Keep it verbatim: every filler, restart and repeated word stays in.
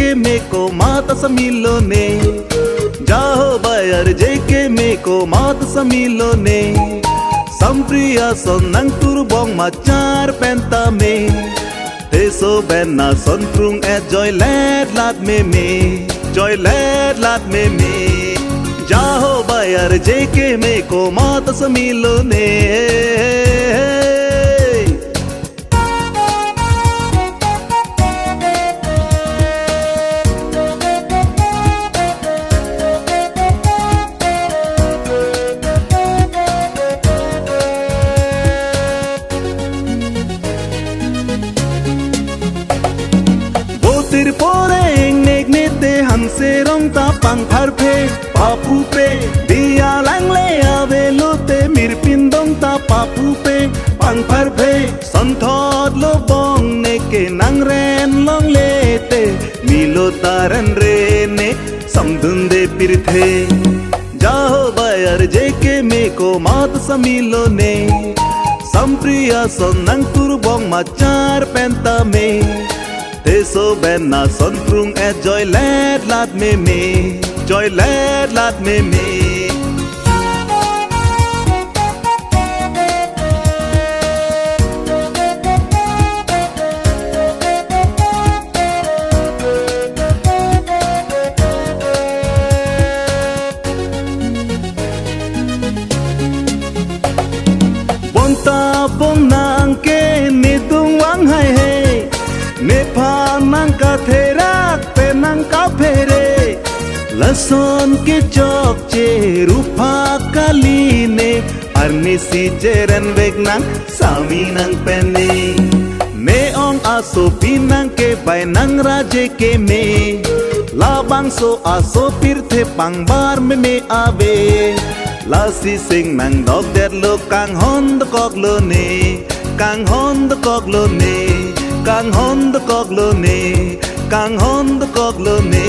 Keme komat asami lone. Jaho bayar je keme komat asami lone. Sampriya son nangturbong machar pen tame. Teso ben na son prung et joy let lat meme. Joy let lat meme. Jaho bayar je keme komat asami lone. Botir poreng nek nete hanserong ta pangpharphe, papupe, diya langle ave lote mirpindong ta papupe, pangpharphe, sonthot lo bong neke nangren longle te, milo ta renre ne, samdunde pirthe. Jaho bayar je keme komat asami lone. Sampriya son nangturbong machar pen tame. Teso ben na son prung et joy let lat meme. Joy let lat meme. Bonta bonang ke netum vang haihe, nephan nangkatherak pen nangkaphere. Lason kechokche ruphak kali ne, arnisi cherenvek nang sami nang pen ne. Ne ong asopi nangkebai nangra je keme. Labangso aso pirthe pangbar meme ave. Lasi sing nangdokdetlo kanghon dokok lone. Kanghon dokok lone. Kanghon dokok lone. Kanghon dokok lone.